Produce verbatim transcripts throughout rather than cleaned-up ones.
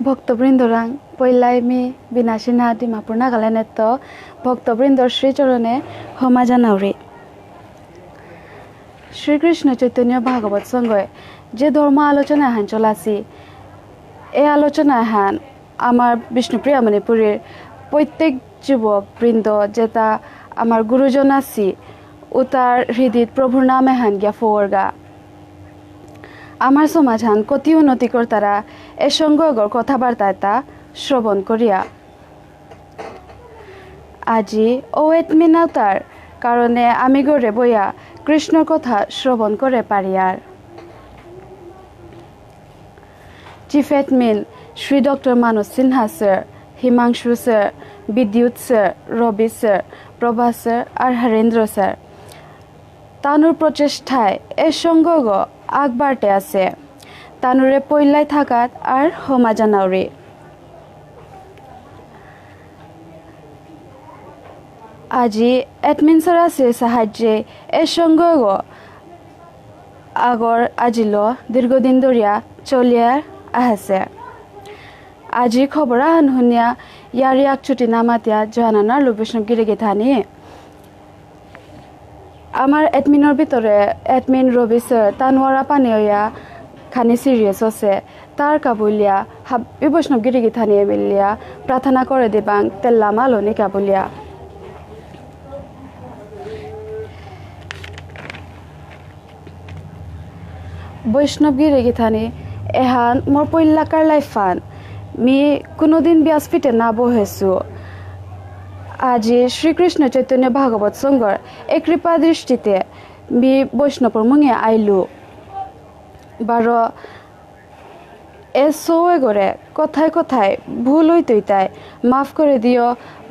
ভক্তবৃন্দরাং পৈলাই মি বিনা সিনহা ডিমাপুর নাগাল্যান্ডেত্ত ভক্তবৃন্দর শ্রীচরণে হমা জানাউরি। শ্রীকৃষ্ণ চৈতন্য ভাগবত সংঘে যে ধর্ম আলোচনা হান চলাসি, এ আলোচনা হান আমার বিষ্ণুপ্রিয়া মণিপুরীর প্রত্যেক যুবক বৃন্দ যেতা আমার গুরুজন আসি, উতার হৃদিত প্রভুর নামে হান গিয়া ফোরগা। আমার সমাজ হান কতি উন্নতি করতারা এ সংঘগর কথাবার্তা এতা শ্রবণ করিয়া। আজি ও এডমিন আতার কারণে আমি ঘরে বইয়া কৃষ্ণ কথা শ্রবণ করে পারিয়ার। চিফ এডমিন শ্রী ডক্টর মানস সিনহা স্যার, হিমাংশু স্যার, বিদ্যুৎ স্যার, রবি স্যার, প্রভা স্যার আর হরেন্দ্র স্যার। তানুর প্রচেষ্টায় এ সংঘগ আগবাড়তে আছে। তানুরে পৈলাই থাকাত আর হমা জানাউরি। আজি এডমিন স্যার আছে সাহায্যে এ সংঘগ আগর আজিল দীর্ঘদিন ধরিয়া চলিয়া আহেসে। আজি খবর আহান হুনিয়া ইয়ারি আকচুটি নামাতিয়া জহানানার লো বৈষ্ণব গিরি গিথানি। আমার এডমিনর ভিতরে এডমিন রবি স্যার তানুয়ারা পানি হইয়া খানি সিরিয়াস আছে। তার কাবুলিয়া হাবি বৈষ্ণব গিরি গিথানি মিলিয়া প্রার্থনা করে দিবাং তেল্লা মালনি কাবুলিয়া। বৈষ্ণব গিরি গিথানি এহান মোর পৈলাকার লাইফ হান। মি কোনোদিন ব্যাসপীঠে না বহেসু। আজি শ্রীকৃষ্ণ চৈতন্য ভাগবত সংঘর এ কৃপা দৃষ্টিতে মি বৈষ্ণবর মুঙে আইলু। বারো এ সৌয়ে করে কথায় কথায় ভুল হইতই তাই মাফ করে দিও,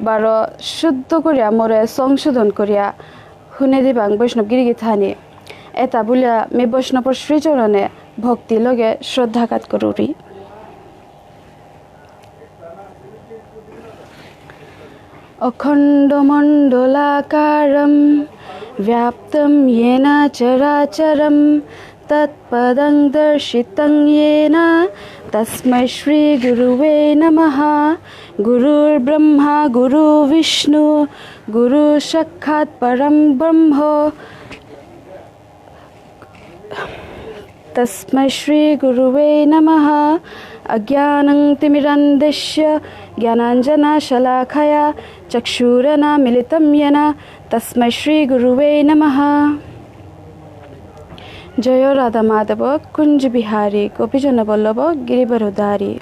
বারো শুদ্ধ করিয়া মোরে সংশোধন করিয়া হুনে দিবাং বৈষ্ণব গিরি গিথানি। এতা বুলিয়া মি বৈষ্ণবর শ্রীচরণে ভক্তি লগে শ্রদ্ধাঘাত করুরি। अखण्डमण्डलाकारं व्याप्तं येन चराचरं तत्पदं दर्शितं येन तस्मै श्रीगुरुवे नमः। गुरुर्ब्रह्मा गुरु विष्णु गुरु साक्षात् परं ब्रह्म। तस्मै श्रीगुरुवे नमः। अज्ञानं तिमिरान्धस्य ज्ञानाञ्जनशलाकया चक्षुरुन्मीलितं येन तस्मै श्रीगुरुवे नमः। জয় রাধা মাধব কুঞ্জ বিহারী গোপীজন বল্লভ গিরিবরধারী।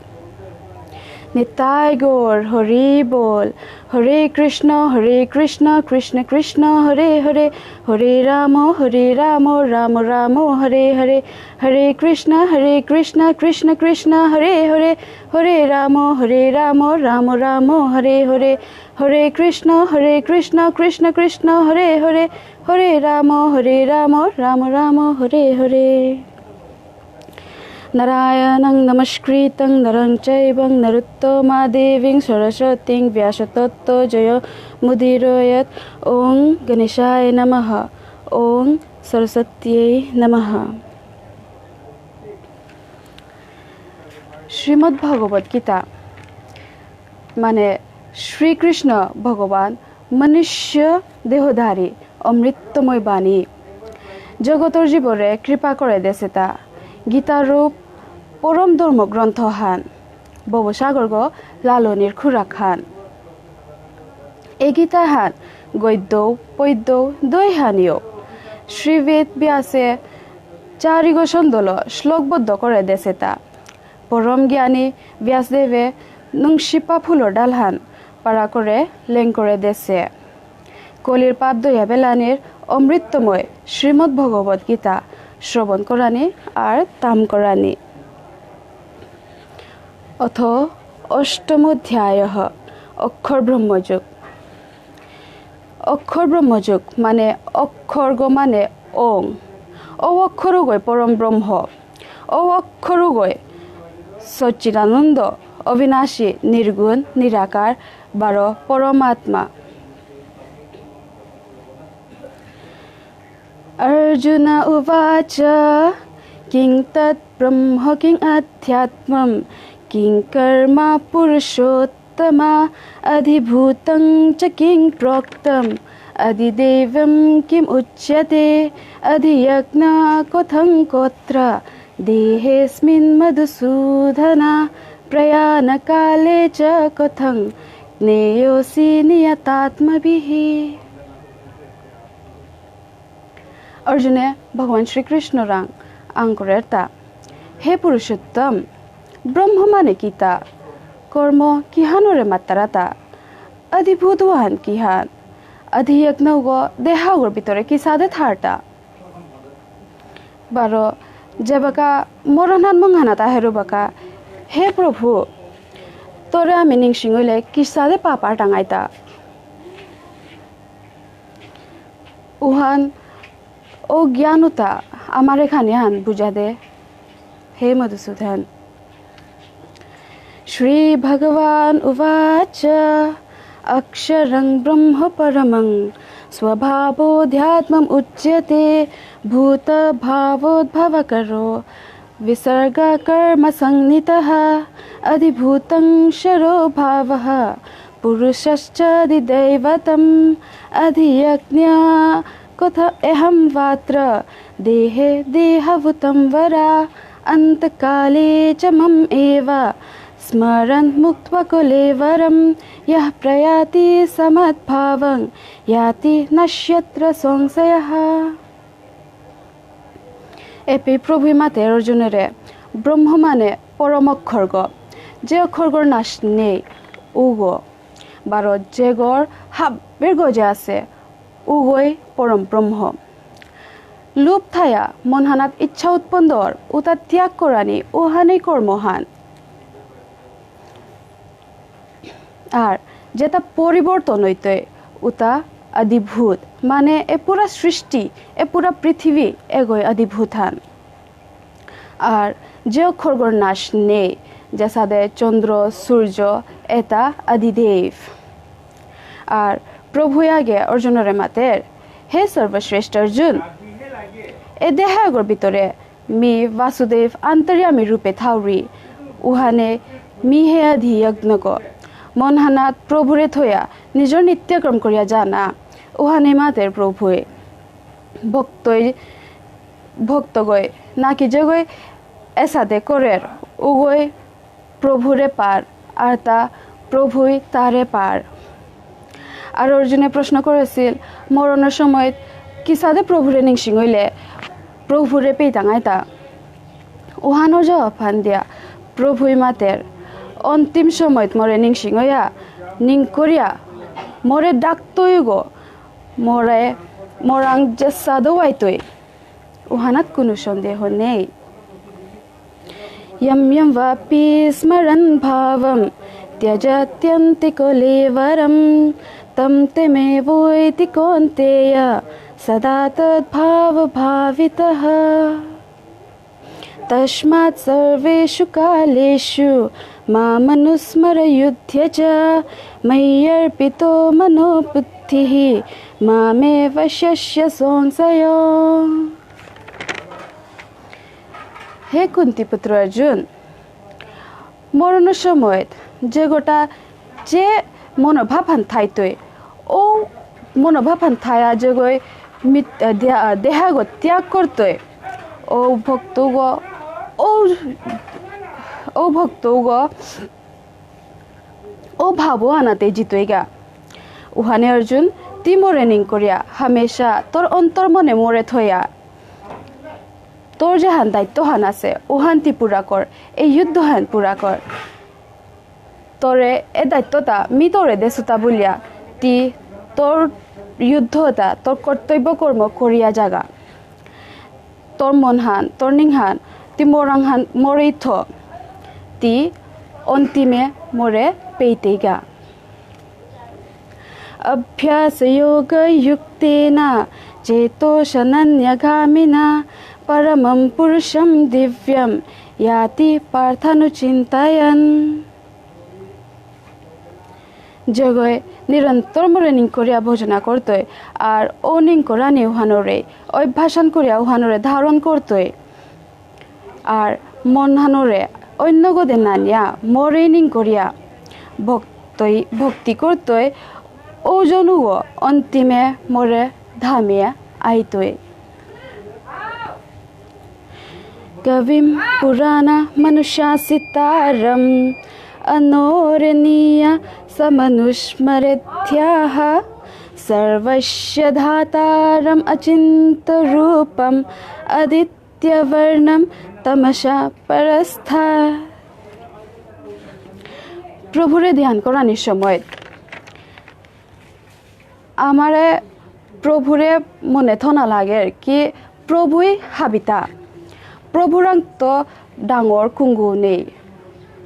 নিতাই গৌর হরি বল। হরে কৃষ্ণ হরে কৃষ্ণ কৃষ্ণ কৃষ্ণ হরে হরে। হরে রাম হরে রাম রাম রাম হরে হরে। হরে কৃষ্ণ হরে কৃষ্ণ কৃষ্ণ কৃষ্ণ হরে হরে। হরে রাম হরে রাম রাম রাম হরে হরে। হরে কৃষ্ণ হরে কৃষ্ণ কৃষ্ণ কৃষ্ণ হরে হরে। হরে রাম হরে রাম রাম রাম হরে হরে। नारायणं नमस्कृतं नरं चैव नरोत्तमं देवीं सरस्वतीं व्यासं ततो जयमुदीरयेत्। ॐ गणेशाय नमः। ॐ सरस्वत्यै नमः। শ্রীমদ্ ভগবত গীতা মানে শ্রীকৃষ্ণ ভগবান মনুষ্য দেহধারী অমৃতময় বাণী। জগতর জীবরে কৃপা করে দেসেতা। গীতারূপ পরম ধর্ম গ্রন্থ হান। ভবসাগরগ লালনির খুরাক হান। এ গীতা হান গদ্য পদ্য দুই হানিও। শ্রীবেদ ব্যাসে চারিগ ছন্দল শ্লোকবদ্ধ করে দেসেতা। পরম জ্ঞানী ব্যাসদেবে নুংশিপা ফুলর ডালহান পারা করে লেং করে দেসে। কলির পাপ দয়া বেলানির অমৃতময় শ্রীমদ্ ভগবত গীতা শ্রবণ করানি আর তাম করানি। অথ অষ্টমোধ্যায়ঃ অক্ষর ব্রহ্মযোগ। অক্ষর ব্রহ্মযোগ মানে অক্ষরগ মানে ওং। ঔ অক্ষরগই পরম ব্রহ্ম। ঔ অক্ষরগই সচ্চিদানন্দ, অবিনাশী, নির্গুণ, নিরাকার, বারো পরমাত্মা। अर्जुन उवाच। किं तद्ब्रह्म किं अध्यात्मं किं कर्म पुरुषोत्तम, अधिभूतं च किं प्रोक्तम्, अधिदैवं किम् उच्यते, अधियज्ञः कथं कोऽत्र देहेऽस्मिन् मधुसूदन, प्रयाणकाले च कथं ज्ञेयोऽसि नियतात्मभिः। অর্জুনে ভগবান শ্রীকৃষ্ণরাং আঙকরেরতা, হে পুরুষোত্তম, ব্রহ্ম মানে কিতা? কর্ম কিহানরে মাত্তারাতা? অধিভূত উহান কিহান? অধিয়জ্ঞগ দেহাগর ভিতরে কিসাদে থারতা? বারো, যেবাকা মরণহান মুঙহানাত আহেরুবাকা, হে প্রভু, তোরে আমি নিংসিং অইলে কিসাদে পাপার টাঙাইতা? উহান ও জ্ঞান উতা আমারে খানিহান বুঝা দে, হে মধুসূদন। श्रीभगवान् उवाच। अक्षरं ब्रह्म परमं स्वभावोऽध्यात्मम् उच्यते, भूतभावोद्भवकरो विसर्गकर्मसंज्ञितः। अधिभूतं क्षरो भावः पुरुषश्चाधिदैवतम्। अधियज्ञः कथमहं वात्र देहे देहभूतं वर। अन्तकाले च मम एव स्मरन् मुक्त्वा कलेवरम्। यः प्रयाति समद्भावं याति नास्त्यत्र संशयः। এপি প্রভুই মাতের অর্জুনরে, ব্রহ্ম মানে পরম অক্ষরগ, যে অক্ষরগর নাশ নেই, উগ, বারো যেগর হাব্বির গজে আছে, উগই পরম ব্রহ্ম। লোভ থায়া মনহানাত ইচ্ছা উৎপন্ন অর, উতা ত্যাগ করানি, উহানেই কর্মহান। আর যেতা পরিবর্তন অইতই, উতা অধিভূত, মানে এ পুরা সৃষ্টি, এ পুরা পৃথিবী এগই অধিভূতহান। আর যে অক্ষরগর নাশ নেই, যেসাদে চন্দ্র, সূর্য, এতা অধিদেব। আর প্রভুই আগে অর্জুনরে মাতের, হে সর্বশ্রেষ্ঠ অর্জুন, এ দেহাগর ভিতরে মি বাসুদেব অন্তর্যামী রূপে থাউরি, উহানে মি হে অধিয়জ্ঞগ। মনহানাত প্রভুরে থয়া নিজর নিত্যক্রম করিয়া যানা, উহানে মাতের প্রভুয়ে। ভক্তই, ভক্তগই, নাকি যেগই এসাদে করের, উগই প্রভুরে পার, আর তা প্রভুই তারে পার। আর অর্জুনে প্রশ্ন করেছিল, মরণর সময় কিসাদে প্রভুরে নিংসিং অইলে প্রভুরে পেইতাঙাইতা? উহানর জবাবহান দিয়া প্রভুই মাতের, অন্তিম সময়ত মোরে নিংসিং অইয়া, নিং করিয়া, মোরে ডাকতইগ, মোরে, মোরাং যেসাদে ওয়াইতই। উহানাত কোনো সন্দেহ নেই। यं यं वापि स्मरन् भावं त्यजत्यन्ते कलेवरम्। तं तमेवैति कौन्तेय सदा तद्भावभावितः। तस्मात् सर्वेषु कालेषु मामनुस्मर युध्य च। मय्यर्पितो मनो बुद्धिः मामे वैष्यस्य संशयः। হে কুন্তি পুত্র অর্জুন, মরণর সময়ত যেগটা যে মনোভাবহান থাইতই, ও মনোভাবহান থায়া যেগই মিত-, আহ, দেহা-, আহ, দেহাগ ত্যাগ করতই, ও ভক্তগ, ও, ও ভক্তগ, ও ভাবহানাত তে জিতইগা। উহানে অর্জুন, তি মোরে নিং করিয়া, হামেশা তোর অন্তর মনে মোরে থয়া। তোর যেহান দায়িত্বহান আছে, উহান তি পুরা কর, এই যুদ্ধহান পুরা কর। তোরে এ দায়িত্বতা মি তোরে দেসুতা বুলিয়া, তি তোর যুদ্ধতা, তোর কর্তব্য কর্ম করিয়া যাগা। তোর মনহান, তোর নিংহান, তি মোরাংহান মোরেই থ, তি অন্তিমে মোরে পেইতেইগা। अभ्यासयोगयुक्तेन चेतोऽनन्यगामिना परमं पुरुषं दिव्यं याति पार्थानुचिन्तयन्। যেগই নিরন্তর মোরে নিং করিয়া ভজনা করতই, আর ও নিং করানি উহানরে, অভ্যাসন করিয়া উহানরে ধারণ করতই, আর মনহানরে অন্য গদে নানিয়া মোরে নিং করিয়া ভক্তই, ভক্তি করতই, ঔজনুগ অন্তিমে মোরে ধামে আইতই। কবিম পুরাণমনুশাসিতারম অনোরণীয় সমনুস্মরেধ্যাহ সর্বস্য ধাতারম অচিন্ত রূপম অদিত্যবর্ণম তমসা পরস্থা। প্রভুরে ধ্যান করানির সময় আমারে প্রভুরে মনে থনা লাগের কি প্রভুই হাবিতা। প্রভুরাংত ডাঙর কুঙগ নেই।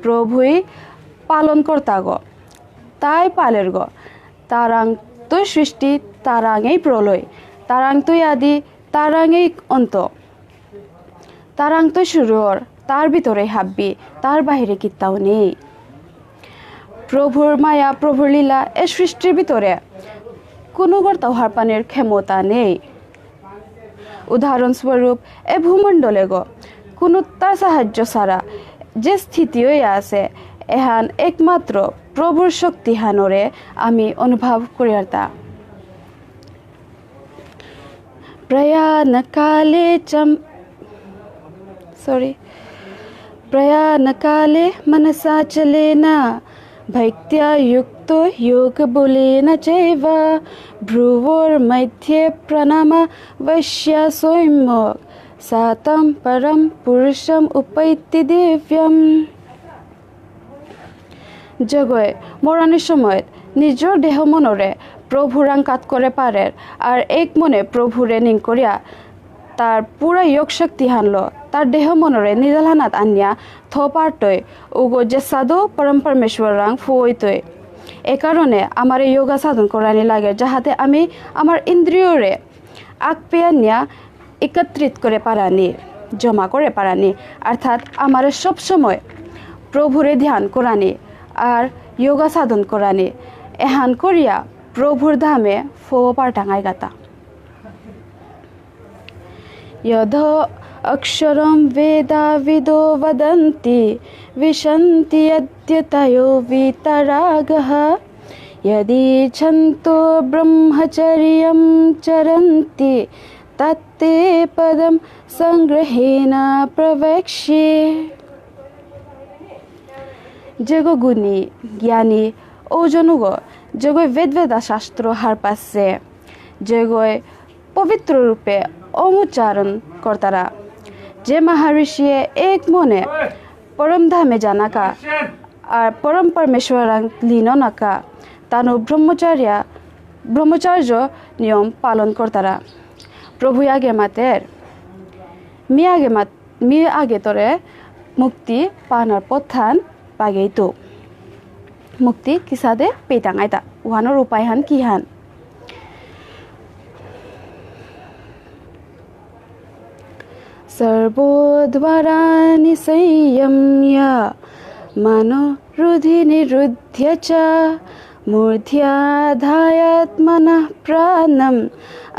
প্রভুই পালন কর্তাগ। তাই পালেরগ। তারাংতই সৃষ্টি, তারাঙেই প্রলয়। তারাংতই আদি, তারাঙেই অন্ত। তারাংতই শুরু অর, তার ভিতরে হাব্বি, তার বাহিরে কিত্তাও নেই। প্রভুর মায়া, প্রভুর লীলা এ সৃষ্টির ভিতরে কোনো কর্তাও হারপানির ক্ষমতা নেই। উদাহরণস্বরূপ, এ ভূমণ্ডলেগ কোনো তার সাহায্য ছাড়া যে স্থিতি হয়ে আছে, এহান একমাত্র প্রভুর শক্তিহানরে আমি অনুভব করিয়ারতা। প্রয়াণকালে চ, sorry, প্রয়াণকালে মনসাচলেন ভক্ত্যা যুক্তো যোগবলেন চৈব। ভ্রুবোর্মধ্যে প্রণামাবস্য সম্যক। স তং পরম পুরুষম উপৈতি দিব্যম। যেগই মরানির সময়ত নিজর দেহ মনরে প্রভুরাং কাত করে পারের, আর এক মনে প্রভুরে নিং করিয়া তার পুরা যোগ শক্তি হানলো, তার দেহ মনরে নিজাল হানাত আনিয়া থ পারতই, উগো যে সাধু পরম পরমেশ্বররাং ফুয়তই। এ কারণে আমার এই যোগা সাধন করানি লাগে, যাহাতে আমি আমার ইন্দ্রিয়রে আকপেয়া নিয়া একত্রিত করে পারানি, জমা করে পারানি, অর্থাৎ আমারে সবসময় প্রভুরে ধ্যান করানি আর যোগা সাধন করানি, এহান করিয়া প্রভুর ধামে ফো পারতাঙাই গাতা। যদ অক্ষরম বেদাবিদো বদন্তি, বিশন্তি যদ্যতয়ো বীতরাগঃ। যদীচ্ছন্তো ব্রহ্মচর্যং চরন্তি, তত্তে পদং সংগ্রহেণ প্রবক্ষ্যে। যেগো গুণী, জ্ঞানী, ঔজনুগো, যেগো বেদ বেদা শাস্ত্র হারপাসে, যেগো পবিত্র রূপে ওম উচ্চারণ করতারা, যে মহারিষিয়ে এক মনে পরম ধামে জানাকা আর পরম পরমেশ্বরাং লীন নাকা, তানু ব্রহ্মচার্য, ব্রহ্মচর্য নিয়ম পালন করতারা। প্রভু আগে মাতের, মি আগে মাত, মি আগে তোরে মুক্তি পানার পথান পাগেইতু। মুক্তি কিসাদে পেইতাঙাইতা, উহানর উপায়হান কিহান? সর্বদ্বারাণি সংযম্য মনো হৃদি নিরুধ্য চ। মূর্ধ্ন্যাধায়াত্মনঃ প্রাণম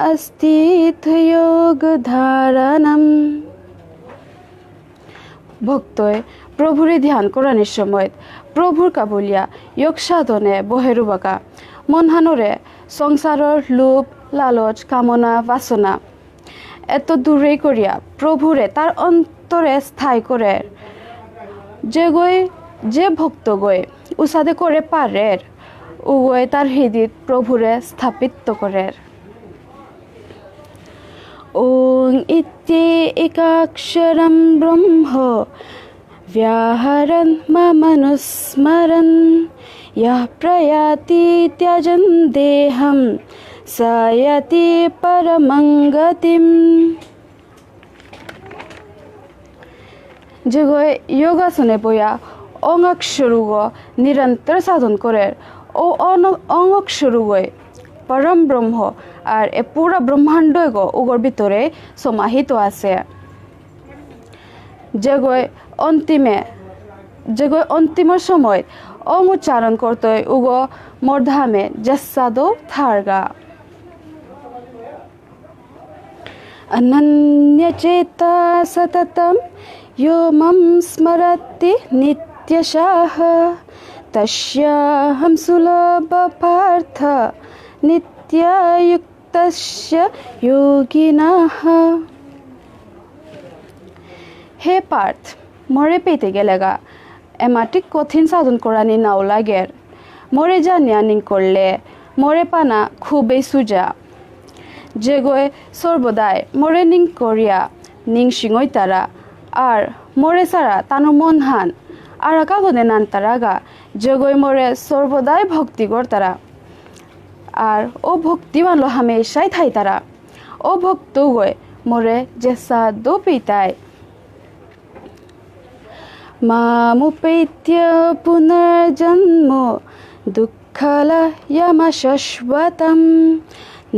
অস্থিত যোগ ধারণম। ভক্তই প্রভুরে ধ্যান করানির সময় প্রভুর কাবুলিয়া যোগ সাধনে বহেরুবাকা। মনহানরে সংসারর লোভ, লালচ, কামনা, বাসনা এত দূরেই করিয়া প্রভুরে তার অন্তরে স্থায়ী করে। যেগই, যে ভক্তগই উসাদে করে পারের, উগই তার হৃদিত প্রভুরে স্থাপিত করের। ওঁ ইতি একাক্ষরম ব্রহ্ম ব্যাহরণ মামনুস্মরণ। যঃ প্রয়াতি ত্যজন দেহং স যাতি পরমাং গতিম। যেগই যোগাসনে বইয়া অং অক্ষরুগ নিরন্তর সাধন করের, ও অন-, অং অক্ষরুগই পরম ব্রহ্ম, আর এ পুরা ব্রহ্মাণ্ডগ উগর ভিতরে সমাহিত আছে। যেগই অন্তিমে, যেগই অন্তিম সময় অং উচ্চারণ করতই উগ মোর ধামে যেসাদো থারগা। অনন্যচেতা সততং यो मां स्मरति नित्यशः तस्याहं सुलभः पार्थ नित्यायुक्तस्य योगिनः। হে পার্থ, মোরে পেতে গেলেগা, এমাটি কঠিন সাধন করানি নাও লাগের। মোরে জানিয়া নিং করলে, মোরে পানা খুবই সুজা। যেগই সর্বদাই মোরে নিং করিয়া নিং সিঙই তারা, আর মোরে সারা তানু মনহান আর কাগদে নান তারাগা, যেগই মোরে সর্বদাই ভক্তি করতারা। আর ও ভক্তিবানলো হামেশাই থাইতারা। ও ভক্তগই মোরে যেসাদে পিতাই। मामुपेत्य पुनर्जन्म दुःखलयमशाश्वतम्।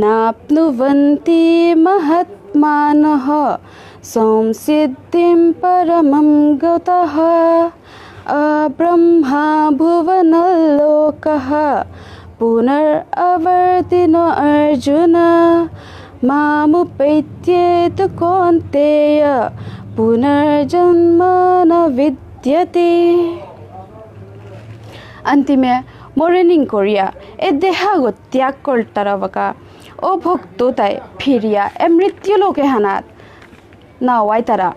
नाप्नुवन्ति महात्मानः संसिद्धिं परमां गतः। अब्रह्मा भुवनल्लोकः पुनरावर्तिनो अर्जुन। मामुपेत्य तु कौन्तेय पुनर्जन्म न विद्यते। অন্তিমে মোরে নিং করিয়া এ দেহাগ ত্যাগ করতারা বাকা, ও ভক্ত তাই ফিরিয়া এ মৃত্যু লোকে হানাত না ওয়াইতারা,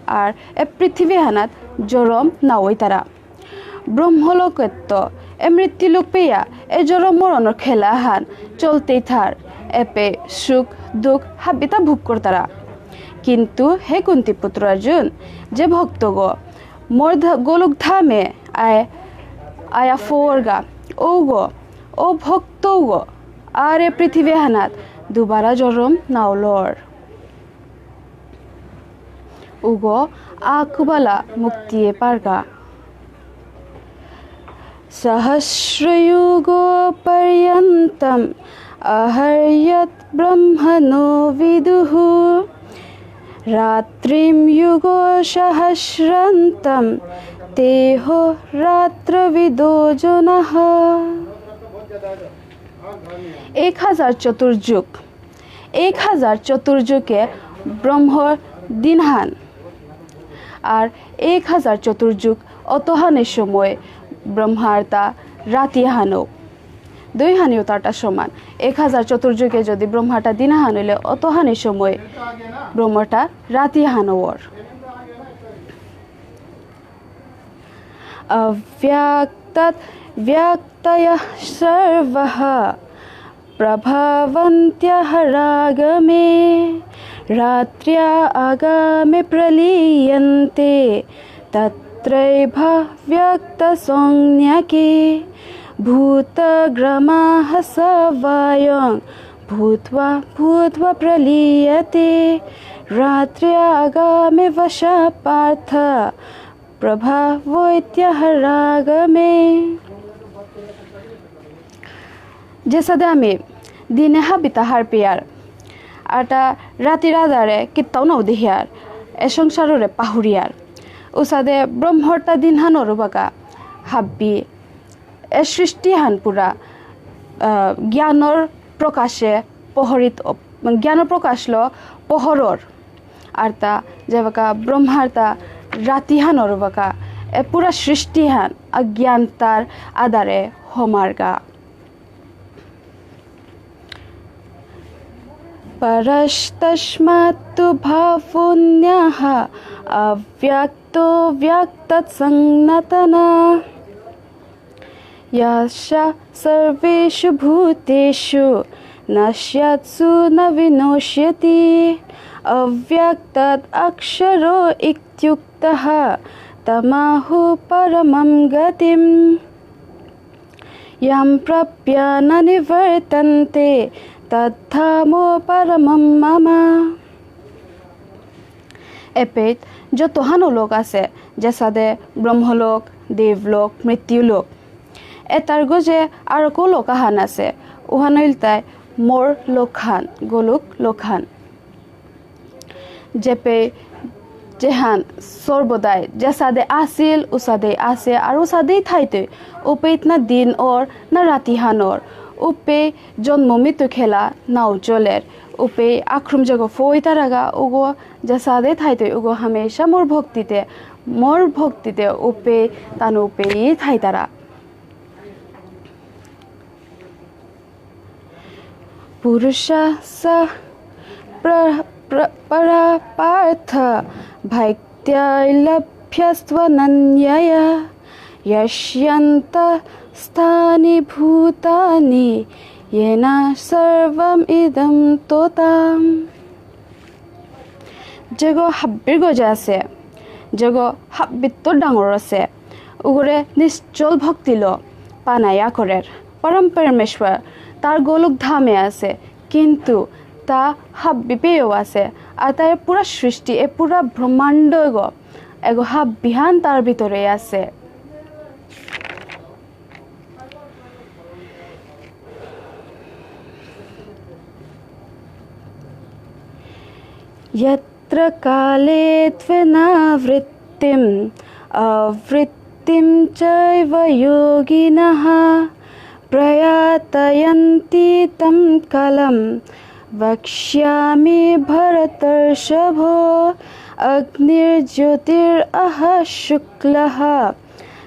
আর এ পৃথিবী হানাত জরম না ওয়াইতারা। ব্রহ্মলোকেত্ত এ মৃত্যুলোক পেয়া এ জরম মরণর খেলা হান চলতেই থার, এপে সুখ দুঃখ হাবিতা ভোগ করতারা। কিন্তু হে কুন্তি পুত্র অর্জুন, যে ভক্তগ মোর ধা-, গোলক ধামে আয়, আয়া ফোরগা, ঔগ, ও ভক্তগ, আর এ পৃথিবী হানাত দুবারা জরম নাওলর। উগ আকুবালা মুক্তিয়ে পারগা। सहस्रयुगपर्यन्तम् अहर्यद्ब्रह्मणो विदुः। रात्रिं युगसहस्रान्तं तेऽहोरात्रविदो जनाः। এক হাজার চতুর্যুগ, এক হাজার চতুর্যুগে ব্রহ্মর দিনহান, আর এক হাজার চতুর্যুগ অতহানের সময় ব্রহ্মারতা রাতিহানও। দুইহানিও তারটা সমান। এক হাজার চতুর্যুগে যদি ব্রহ্মারতা দিনহান হইলে অতহানের সময় ব্রহ্মারতা রাতিহানও অর। अव्यक्तात् व्यक्तयः सर्वाः प्रभवन्त्यहरागमे। रात्र्या आगमे प्रलीयन्ते तत्रैवाव्यक्तसंज्ञके। भूतग्रामाः समवायं भूत्वा भूत्वा प्रलीयन्ते। रात्र्या आगमे वशाः पार्थ प्रभवन्त्यहरागमे। যেসাদে আমি দিনে হাবিতা হারপিয়ার, আটা রাতির আধারে কিত্তাও নাও দেহিয়ার, এ সংসাররে পাহুরিয়ার। উসাদে ব্রহ্মরতা দিনহানর বাকা হাব্বি, এ সৃষ্টিহান পুরা, আহ, জ্ঞানর প্রকাশে পহরিত, জ্ঞানর প্রকাশলো পহরর। আরতা যেবাকা ব্রহ্মারতা রাতিহানর বাকা, এ পুরা সৃষ্টিহান অজ্ঞানতার আধারে হমারগা। परस्तस्मात्तु बहवोऽन्याः अव्यक्तो व्यक्तात् सनातना। यः स सर्वेषु भूतेषु नश्यत्सु न विनश्यति। अव्यक्तात् अक्षरो इत्युक्तः तमाहु परमां गतिम्। यं प्राप्य न निवर्तन्ते तद्धाम परमं मम। এপেইত যতহানও লোক আছে, যেসাদে ব্রহ্মলোক, দেবলোক, মৃত্যুলোক। এতার গজে আরকো লোক আহান আছে, উহান ইলতাই মোর লোকহান, গোলক লোকহান। যেপে যেহান সর্বদাই যেসাদে আসিল, উসাদেই আছে, আর উসাদেই থাইতই। উপেইত না দিন অর, না রাতিহান অর। উপে জন্ম মৃত্যু খেলা নাও চলের। উপে আক্রম যেগো ফই তারাগা উগো যেসাদে থাইতই উগো হামেশা মোর ভক্তিতে, মোর ভক্তিতে উপে তানু উপেই থাইতারা। পুরুষাস প্র-, প্র-, পরা পার্থ ভক্ত্যা লভ্যস্ত্বনন্যয়া। যস্যান্তঃ স্থানি ভূতানি যেন সর্বমিদং ততঃ। যেগো হাব্বির গজে আছে, যেগো হাব্বিত্ত ডাঙর আছে, উগরে নিশ্চল ভক্তিলো পানায়া করের। পরম পরমেশ্বর তার গোলক ধামে আছে, কিন্তু তা হাব্বি পেয়েও আছে। আর তার পুরা সৃষ্টি, এ পুরা ব্রহ্মাণ্ড এগো, এগো হাব্বিহান তার ভিতরে আছে। यत्र काले त्वनावृत्तिम् आवृत्तिं चैव योगिनः। प्रयातयन्ति तं कालं वक्ष्यामि भरतर्षभो। अग्निर्ज्योतिरहः शुक्लः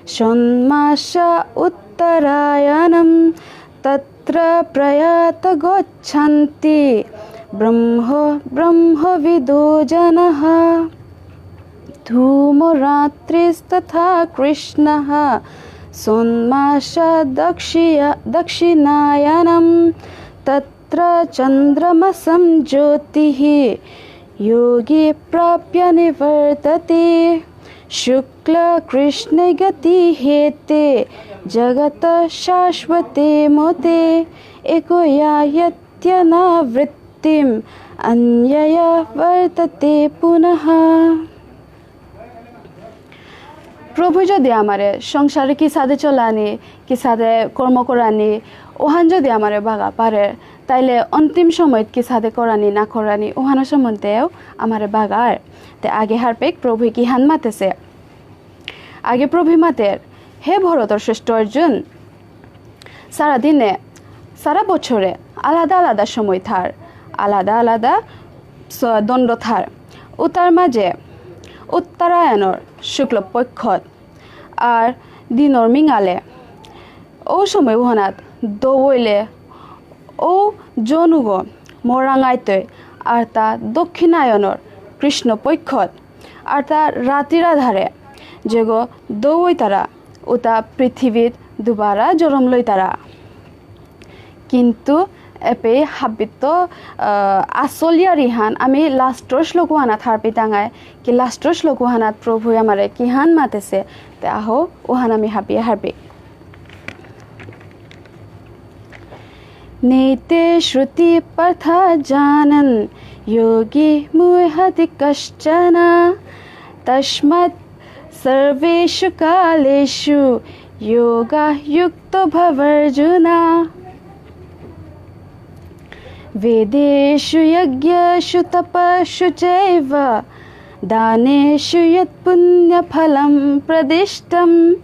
षण्मासा उत्तरायणम्। तत्र प्रयात गच्छन्ति ब्रह्म ब्रह्मविदो जनः। धूमरात्रिस्तथा कृष्णः षण्मासा दक्षिय दक्षिणायनम्। तत्र चन्द्रमसं ज्योतिः योगी प्राप्य निवर्तते। शुक्लकृष्णे गतिहेते जगतः शाश्वते मते। एको यायत्यनावृत्तिम् अन्यया वर्तते पुनः। প্রভু যদি আমারে সংসারে কিসাদে চলানি, কিসাদে কর্ম করানি, ওহান যদি আমারে বাগা পারে, তাইলে অন্তিম সময়ত কিসাদে করানি না করানি, ওহানো সম্বন্ধেও আমারে বাগার। তে আগে হারপেক প্রভু কিহান মাতেছে। আগে প্রভু মাতের, হে ভরতর শ্রেষ্ঠ অর্জুন, সারা দিনে, সারা বছরে আলাদা আলাদা সময় থার, আলাদা আলাদা স-, দণ্ড থার। উতার মাঝে উত্তরায়ণর শুক্লপক্ষত আর দিনর মিঙালে ও সময় উহানাত দৌইলে ও জনুগ মরাঙাইতই আর তা দক্ষিণায়নর কৃষ্ণপক্ষত আর তা রাতির আধারে যেগো দৌইতারা উতা পৃথিবীত দুবারা জরম লইতারা। কিন্তু এপে হাবিত, আহ, আসলিয়া রিহান আমি লাস্টর শ্লোক ওহানাত হারপি টাঙায় কি লাস্টর শ্লোক ওহানাত প্রভু আমারে কিহান মাতেছে, তে আহো ওহান আমি হাবিয়ে হারপি। नैते श्रुति पार्थ जानन् योगी मुह्यति कश्चन। तस्मात् सर्वेषु कालेषु योगः युक्तो भवार्जुन। वेदेषु यज्ञेषु तपस्सु चैव दानेषु यत् पुण्यफलं प्रदिष्टम्।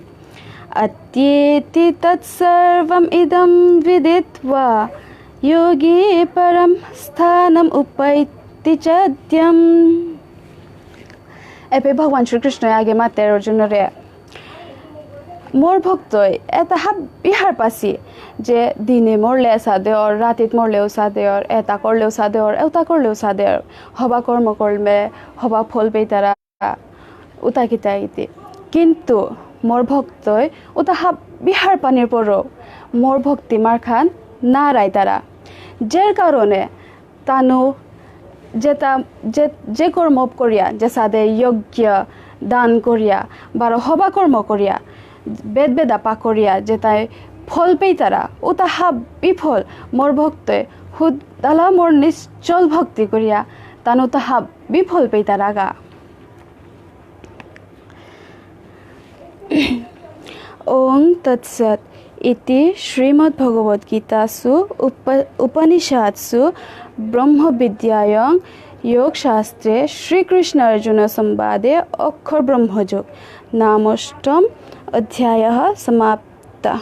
अत्येति तत्सर्वम् इदं विदित्वा योगी परं स्थानम् उपैति चाद्यम्। এপে ভগবান শ্রীকৃষ্ণ আগে মাতের অর্জুনরে, মোর ভক্তই এটা হাবি হারপাসি যে দিনে মরলে সাদেওর, রাতিত মরলেও সাদেওর, এটা করলেও সাদেওর, ওটা করলেও সাদেওর, হবা কর্ম করলে হবা ফল পেইতারা, উতা কিতা ইতি। কিন্তু মোর ভক্তই উতা হাবি হারপানির পরও মোর ভক্তি মারখান না রাইতারা। যার কারণে তানু যেতা, যে, যে কর্ম করিয়া, যেসাদে যজ্ঞ, দান করিয়া, বারো হবা কর্ম করিয়া, বেদ বেদাপা করিয়া, যেতাই ফল পেইতারা, উতা হাবি ফল মোর ভক্তে হুদালা মোর নিশ্চল ভক্তি করিয়া, তানু তা হাবি ফল পেইতারাগা। ॐ तत्सत् इति श्रीमद्भगवद्गीतासु उप-, उपनिषत्सु ब्रह्मविद्यायां योगशास्त्रे श्रीकृष्णार्जुनसंवादे अक्षरब्रह्मयोगो नामोऽष्टम अध्यायः समाप्तः।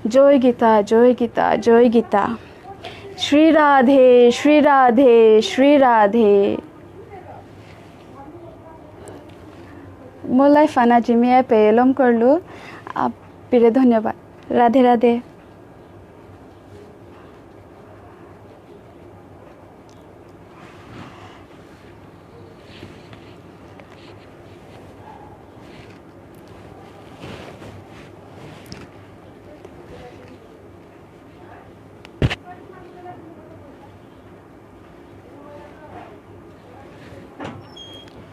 জয় গীতা, জয় গীতা, জয় গীতা। শ্রী রাধে, শ্রী রাধে, শ্রী রাধে। মোর লাইফ আনা জিমি এপে লম করলু। আপিরে ধন্যবাদ। রাধে রাধে।